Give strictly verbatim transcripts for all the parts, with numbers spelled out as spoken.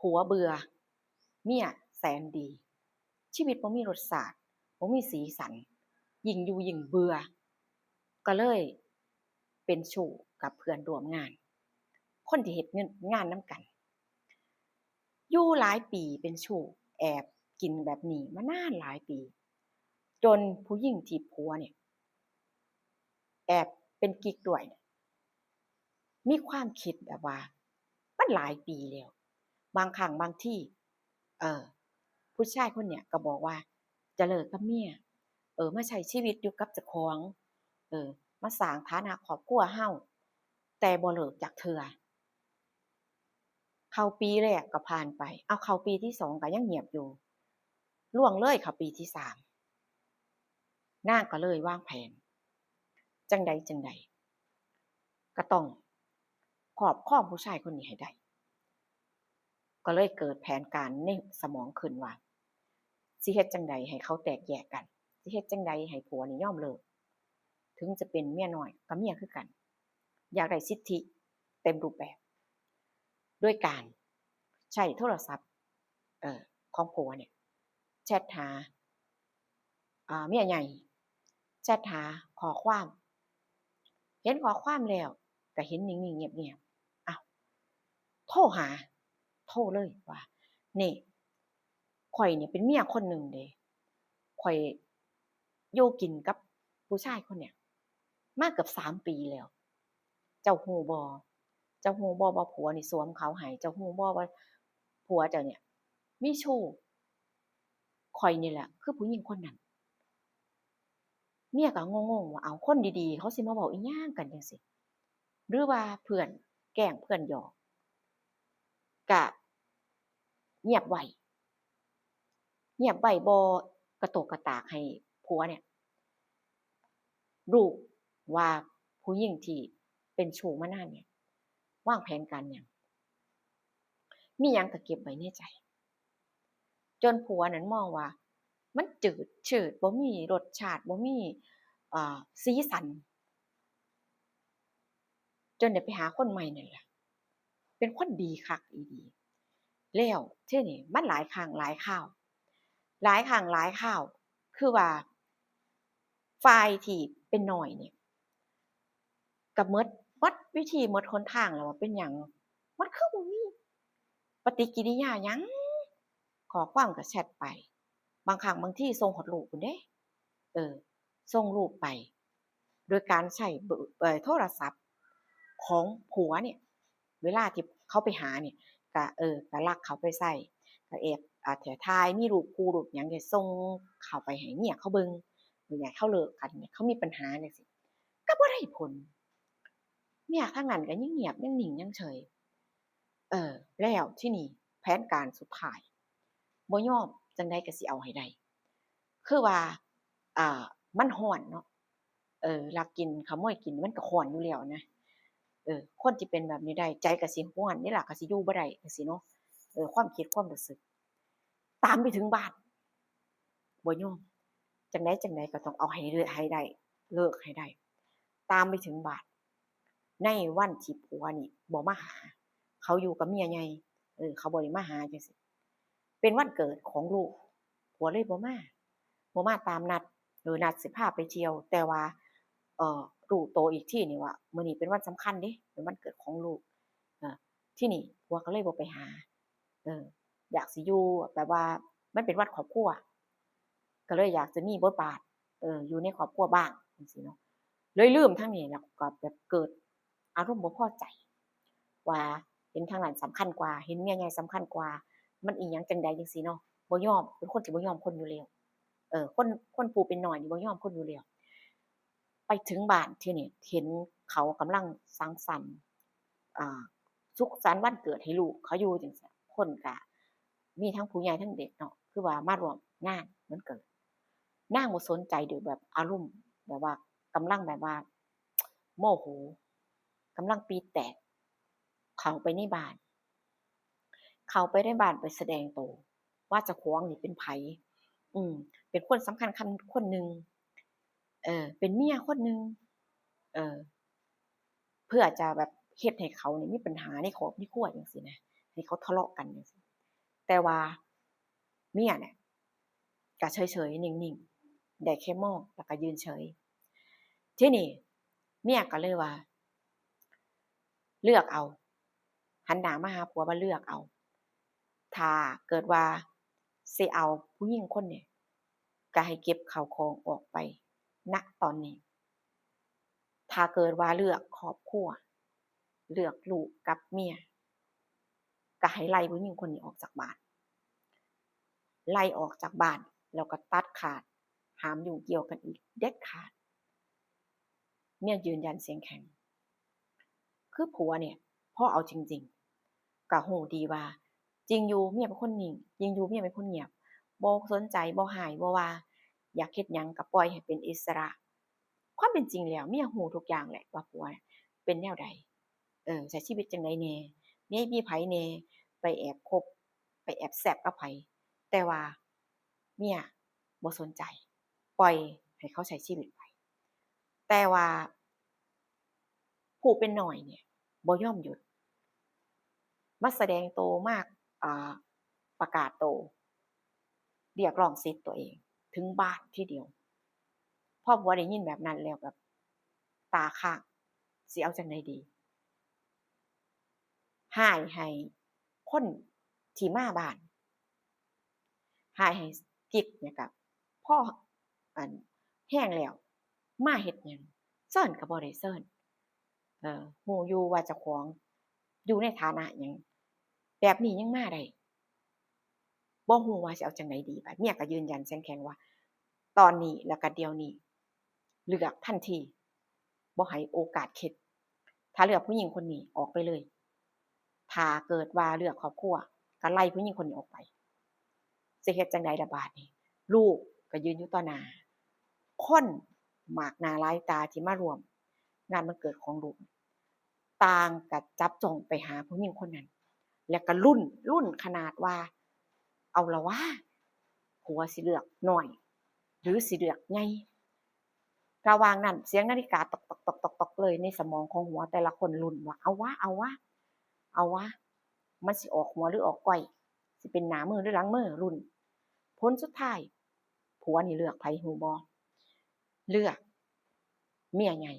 ผัวเบื่อ เมียแสนดี ชีวิตบ่มีรสชาติ บ่มีสีสัน ยิ่งอยู่ยิ่งเบื่อ ก็เลยเป็นชู้กับเพื่อนร่วมงาน คนที่เฮ็ดงานนำกัน อยู่หลายปีเป็นชู้ แอบกินแบบนี้มานานหลายปี จนผู้หญิงที่ผัวเนี่ย แอบเป็นกิ๊กด้วยเนี่ย มีความคิดแบบว่า มันหลายปีแล้ว บางครั้งบางที เออ ผู้ชายคนเนี่ยก็บอกว่า จะเลิกกับเมีย เออ มาใช้ชีวิตอยู่กับเจ้าของ เออ มาสร้างฐานะครอบครัวเฮา แต่บ่เลิกจักเทื่อ เข้าปีแรกก็ผ่านไป เอาเข้าปีที่สองก็ยังเงียบอยู่ ล่วงเลยเข้าปีที่สาม นางก็เลยวางแผน จั่งใดจั่งใด ก็ต้องครอบครองผู้ชายคนนี้ให้ได้ ก็เลยเกิดแผนการในสมองขึ้นว่า สิเฮ็ดจั่งใดให้เขาแตกแยกกัน สิเฮ็ดจั่งใดให้ผัวนี่ยอมเลิก ถึงจะเป็นเมียน้อยกับเมียคือกัน อยากได้สิทธิเต็มรูปแบบ ด้วยการใช้โทรศัพท์ เอ่อ ของผัวเนี่ย แชทหา อ่า เมียใหญ่ แชทหาข้อความ เห็นข้อความแล้วก็เห็นนิ่งๆ เงียบๆ อ้าว โทรหา โทรเลยว่า นี่ ข้อยเนี่ยเป็นเมียคนหนึ่งเด้ ข้อยอยู่กินกับผู้ชายคนเนี่ย มาเกือบสามปีแล้ว เจ้าฮู้บ่ เจ้าฮู้บ่ว่าผัวนี่สวมเขาให้ เจ้าฮู้บ่ว่าผัวเจ้าเนี่ย มีชู้ ข้อยนี่แหละคือผู้หญิงคนนั้น เมียก็งงๆ ว่า เอ้า คนดีๆ เขาสิมาเว้าอีหยังกันจั่งซี้ หรือว่าเพื่อนแกล้งเพื่อนหยอก กะเงียบไว้ เงียบไว้ บ่กระโตกกระตากให้ผัวเนี่ย รู้ว่าผู้หญิงที่เป็นชู้มานานเนี่ย วางแผนการหยัง มีหยังก็เก็บไว้ในใจ จนผัวนั้นมองว่า มันจืดชืด บ่มีรสชาติ บ่มี เอ่อ สีสัน จนได้ไปหาคนใหม่นั่นล่ะ เป็นคนดีคักอีหลี แล้วทีนี้มันหลายครั้งหลายคราว หลายครั้งหลายคราว คือว่า ฝ่ายที่เป็นน้อยเนี่ย ก็หมด หมดวิธีหมดหนทางแล้วว่าเป็นหยัง มันคือบ่มีปฏิกิริยาหยัง ข้อความก็แชทไป บางครั้งบางทีส่งฮอดรูปพู้นเด้ เออ ส่งรูปไป โดยการใช้เบอร์ เอ่อ โทรศัพท์ของผัวเนี่ย เวลาที่เขาไปหาเนี่ย ก็ เออ ก็ลักเข้าไปใช้ ก็แอบ อ่า ถ่าย มีรูปคู่รูปหยังเนี่ยส่งเข้าไปให้เมียเขาเบิ่ง เออ อยากให้เขาเลิกกันเนี่ย เขามีปัญหาจั่งซี้ ก็บ่ได้ผล เมียทางนั้นก็ยังเงียบ ยังนิ่ง ยังเฉย เออ แล้วทีนี้แผนการสุดท้าย บ่ยอม จั่งใดก็สิเอาให้ได้ คือว่า อ่า มันร้อนเนาะ เออ ลักกินขโมยกินมันก็ร้อนอยู่แล้วนะ เออ คนที่เป็นแบบนี้ได้ ใจก็สิร้อนนี่ล่ะ ก็สิอยู่บ่ได้จั่งซี้เนาะ เออ ความคิดความรู้สึก ตามไปถึงบ้าน บ่ยอม จั่งใดจั่งใดก็ต้องเอาให้เลิกให้ได้ เลิกให้ได้ ตามไปถึงบ้าน ในวันที่ผัวนี่บ่มาหา เขาอยู่กับเมียใหญ่ เออ เขาบ่ได้มาหาจั่งซี้ เป็นวันเกิดของลูก ผัวเลยบ่มา บ่มาตามนัด เออ นัดสิพาไปเที่ยว แต่ว่า เอ่อ รู้โตอีกทีนี่ว่า มื้อนี้เป็นวันสำคัญเด้ เป็นวันเกิดของลูก เออ ทีนี้ผัวก็เลยบ่ไปหา เออ อยากสิอยู่แบบว่า มันเป็นวันครอบครัว ก็เลยอยากจะมีบทบาท เออ อยู่ในครอบครัวบ้างจั่งซี้เนาะ เลยลืมทางนี้ แล้วก็แบบเกิดอารมณ์บ่พอใจ ว่าเห็นทางนั้นสำคัญกว่า เห็นเมียใหญ่สำคัญกว่า มันอีหยังจั่งใดจั่งซี้เนาะ บ่ยอม เป็นคนที่บ่ยอมคนอยู่แล้ว เออ คน คนผู้เป็นน้อยนี่บ่ยอมคนอยู่แล้ว ไปถึงบ้านทีนี้เห็นเขากำลังสังสรรค์ อ่า สุขสันต์วันเกิดให้ลูกเขาอยู่จั่งซี้ คนก็มีทั้งผู้ใหญ่ทั้งเด็กเนาะ คือว่ามาร่วมงานวันเกิด นางบ่สนใจเด้อ แบบอารมณ์แบบว่ากำลังแบบว่าโมโห กำลังปรี๊ดแตก เข้าไปในบ้าน เข้าไปในบ้านไปแสดงโตว่าเจ้าของนี่เป็นไผ อืม เป็นคนสำคัญคน คนหนึ่ง เออ เป็นเมียคนหนึ่ง เออ เพื่อจะแบบเฮ็ดให้เขานี่มีปัญหาในครอบในครัวจั่งซี้นะ ให้เขาทะเลาะกันจั่งซี้ แต่ว่าเมียเนี่ยก็เฉยๆ นิ่งๆ ได้แค่มองแล้วก็ยืนเฉย ทีนี้เมียก็เลยว่า เลือกเอา หันหน้ามาหาผัวว่าเลือกเอา ถ้าเกิดว่าสิเอาผู้หญิงคนนี้ ก็ให้เก็บข้าวของออกไป ณ ตอนนี้ ถ้าเกิดว่าเลือกครอบครัว เลือกลูกกับเมีย ก็ให้ไล่ผู้หญิงคนนี้ออกจากบ้าน ไล่ออกจากบ้าน แล้วก็ตัดขาด ห้ามยุ่งเกี่ยวกันอีกเด็ดขาด เมียยืนยันเสียงแข็ง คือผัวเนี่ย พอเอาจริงๆ ก็ฮู้ดีว่า จริงอยู่เมียเป็นคนนิ่ง จริงอยู่เมียเป็นคนเงียบ บ่สนใจ บ่ฮ้าย บ่ว่า อยากเฮ็ดหยังก็ปล่อยให้เป็นอิสระ ความเป็นจริงแล้วเมียฮู้ทุกอย่างแหละว่าผัวเป็นแนวใด เออ ใช้ชีวิตจั่งใดแหน่ มี มีไผแหน่ ไปแอบคบ ไปแอบแซบกับไผ แต่ว่าเมียบ่สนใจ ปล่อยให้เขาใช้ชีวิตไป แต่ว่าผู้เป็นน้อยเนี่ยบ่ยอมหยุด มาแสดงโต มา อ่า ประกาศโต เรียกร้องสิทธิ์ตัวเอง ถึงบ้านทีเดียว พอผัวได้ยินแบบนั้นแล้วแบบตาค้าง สิเอาจั่งใดดี ฮ้ายให้คนที่มาบ้าน ฮ้ายให้กิ๊กเนี่ยก็พอ อัน แฮงแล้ว มาเฮ็ดหยัง เชิญก็บ่ได้เชิญ เออ ฮู้อยู่ว่าเจ้าของอยู่ในฐานะหยัง แบบนี้ยังมาได้ บ่ฮู้ว่าสิเอาจั่งใดดี บาดเมียก็ยืนยันเสียงแข็งว่า ตอนนี้แล้วก็เดี๋ยวนี้ เลือกทันที บ่ให้โอกาสคิด ถ้าเลือกผู้หญิงคนนี้ออกไปเลย ถ้าเกิดว่าเลือกครอบครัว ก็ไล่ผู้หญิงคนนี้ออกไป สิเฮ็ดจั่งใดล่ะบาดนี้ ลูกก็ยืนอยู่ต่อหน้า คนมากหน้าหลายตาที่มาร่วมงานวันเกิดของลูก ต่างก็จับจ้องไปหาผู้หญิงคนนั้น แล้วก็ลุ้น ลุ้นขนาดว่า เอาละวะ ผัวสิเลือกน้อย หรือสิเลือกใหญ่ ระหว่างนั้นเสียงนาฬิกาตอกๆๆๆๆ เลยในสมองของหัวแต่ละคน ลุ้นว่า เอาวะ เอาวะ เอาวะ มันสิออกหัวหรือออกก้อย สิเป็นหน้ามือหรือหลังมือ ลุ้น ผลสุดท้าย ผัวนี่เลือกไผฮู้บ่ เลือกเมียใหญ่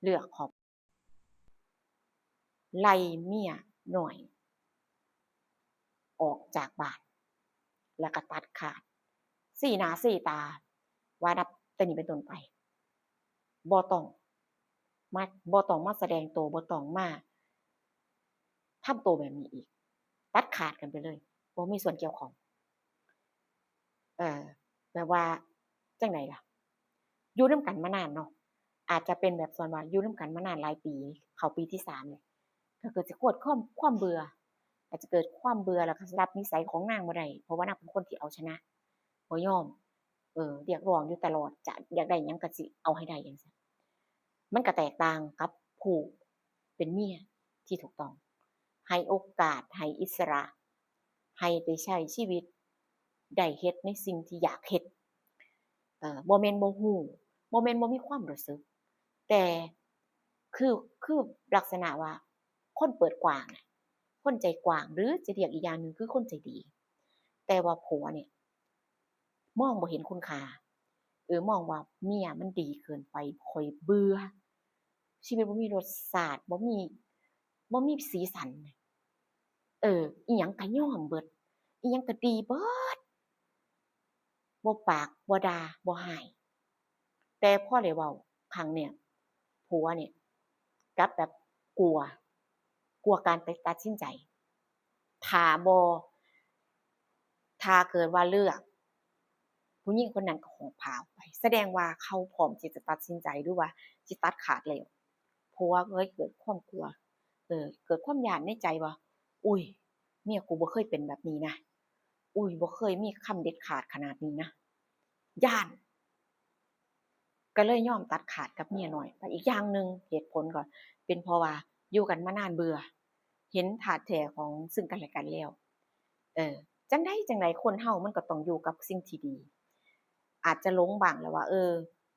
เลือกครอบ ไล่เมียน้อยออกจากบ้าน แล้วก็ตัดขาด ซี้หน้าซี้ตา ว่านับแต่นี้เป็นต้นไป บ่ต้องมา บ่ต้องมาแสดงโต บ่ต้องมาทำโตแบบนี้อีก ตัดขาดกันไปเลย บ่มีส่วนเกี่ยวข้อง เอ่อ แบบว่าจั่งใดล่ะ อยู่นำกันมานานเนาะ อาจจะเป็นแบบส่วนว่าอยู่นำกันมานานหลายปี เข้าปีที่สามแล้ว ก็เกิดจะเกิดความ ความเบื่อ อาจจะเกิดความเบื่อ แล้วก็รับนิสัยของนางบ่ได้ เพราะว่านางเป็นคนที่เอาชนะ บ่ยอม เออ เรียกร้องอยู่ตลอด จะอยากได้หยังก็สิเอาให้ได้จั่งซี้ มันก็แตกต่างกับผู้เป็นเมียที่ถูกต้อง ให้โอกาส ให้อิสระ ให้ได้ใช้ชีวิต ได้เฮ็ดในสิ่งที่อยากเฮ็ด เอ่อ บ่แม่นบ่ฮู้ บ่แม่นบ่มีความรู้สึก แต่คือ คือลักษณะว่าคนเปิดกว้างน่ะ คนใจกว้าง หรือจะเรียกอีกอย่างหนึ่งคือคนใจดี แต่ว่าผัวเนี่ย มองบ่เห็นคุณค่า เออ มองว่าเมียมันดีเกินไป ข้อยเบื่อ ชีวิตบ่มีรสชาติ บ่มี บ่มีสีสัน เออ อิหยังก็ยอมเบิด อิหยังก็ดีเบิด บ่ปาก บ่ด่า บ่ฮ้าย แต่พอได้เว้าครั้งเนี่ย ผัวเนี่ย กลับแบบกลัว กลัวการไปตัดสินใจ ถ้าบ่ ถ้าเกิดว่าเลือก ผู้หญิงคนนั้นก็หอบผ้าออกไป แสดงว่าเขาพร้อมที่จะตัดสินใจ หรือว่าสิตัดขาดแล้ว ผัวก็เลยเกิดความกลัว เออ เกิดความย้านในใจว่า อุ้ย เมียกูบ่เคยเป็นแบบนี้นะ อุ้ย บ่เคยมีคำเด็ดขาดขนาดนี้นะ ย้าน ก็เลยยอมตัดขาดกับเมียน้อยไป อีกอย่างหนึ่ง เหตุผลก็เป็นเพราะว่าอยู่กันมานานเบื่อ เห็นธาตุแท้ของซึ่งกันและกันแล้ว เออ จั่งใดจั่งใดคนเฮามันก็ต้องอยู่กับสิ่งที่ดี อาจจะหลงบ้างแล้วว่า เออ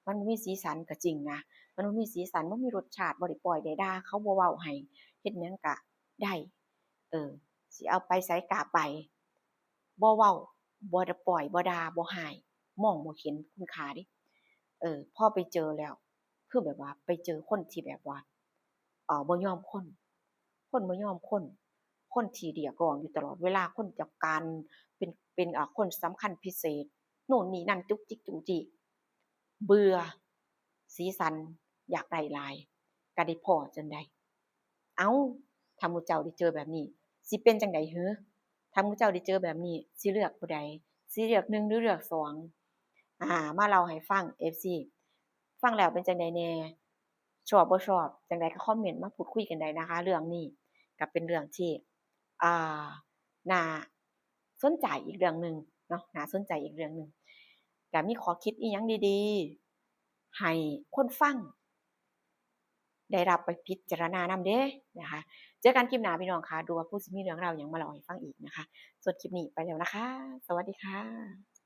มันบ่มีสีสันก็จริงนะ มันบ่มีสีสัน บ่มีรสชาติ บ่ได้ป้อยได้ด่า เขาบ่เว้าให้ เฮ็ดหยังก็ได้ เออ สิเอาไปไสก็ไป บ่เว้า บ่ปล่อย บ่ด่า บ่ฮ้าย มองบ่เห็นคุณค่าเด้ เออ พอไปเจอแล้ว คือแบบว่าไปเจอคนที่แบบว่า เอ่อ บ่ยอมคน คนบ่ยอมคน คนที่เรียกร้องอยู่ตลอดเวลา คนจัดการ เป็น เป็น อ่า คนสำคัญพิเศษ นู่นนี่นั่นจุกจิกจุกจิก เบื่อ สีสัน อยากได้หลาย ก็ได้พ้อจนได้ เอ้า ถ้าหมู่เจ้าได้เจอแบบนี้ สิเป็นจั่งใดหือ ถ้าหมู่เจ้าได้เจอแบบนี้ สิเลือกผู้ใด สิเลือกหนึ่งหรือเลือกสอง อ่า มาเล่าให้ฟัง เอฟซี ฟังแล้วเป็นจั่งใดแน่ ชอบบ่ชอบ จั่งใดก็คอมเมนต์มาพูดคุยกันได้นะคะ เรื่องนี้ก็เป็นเรื่องที่ อ่า น่าสนใจอีกเรื่องหนึ่งเนาะ น่าสนใจอีกเรื่องหนึ่ง ก็มีข้อคิดอีหยังดีๆ ให้คนฟัง ได้รับไปพิจารณานำเด้นะคะ เจอกันคลิปหน้าพี่น้องค่ะ ดูว่าผู้สิมีเรื่องราวหยังมาเล่าให้ฟังอีกนะคะ ส่วนคลิปนี้ไปแล้วนะคะ สวัสดีค่ะ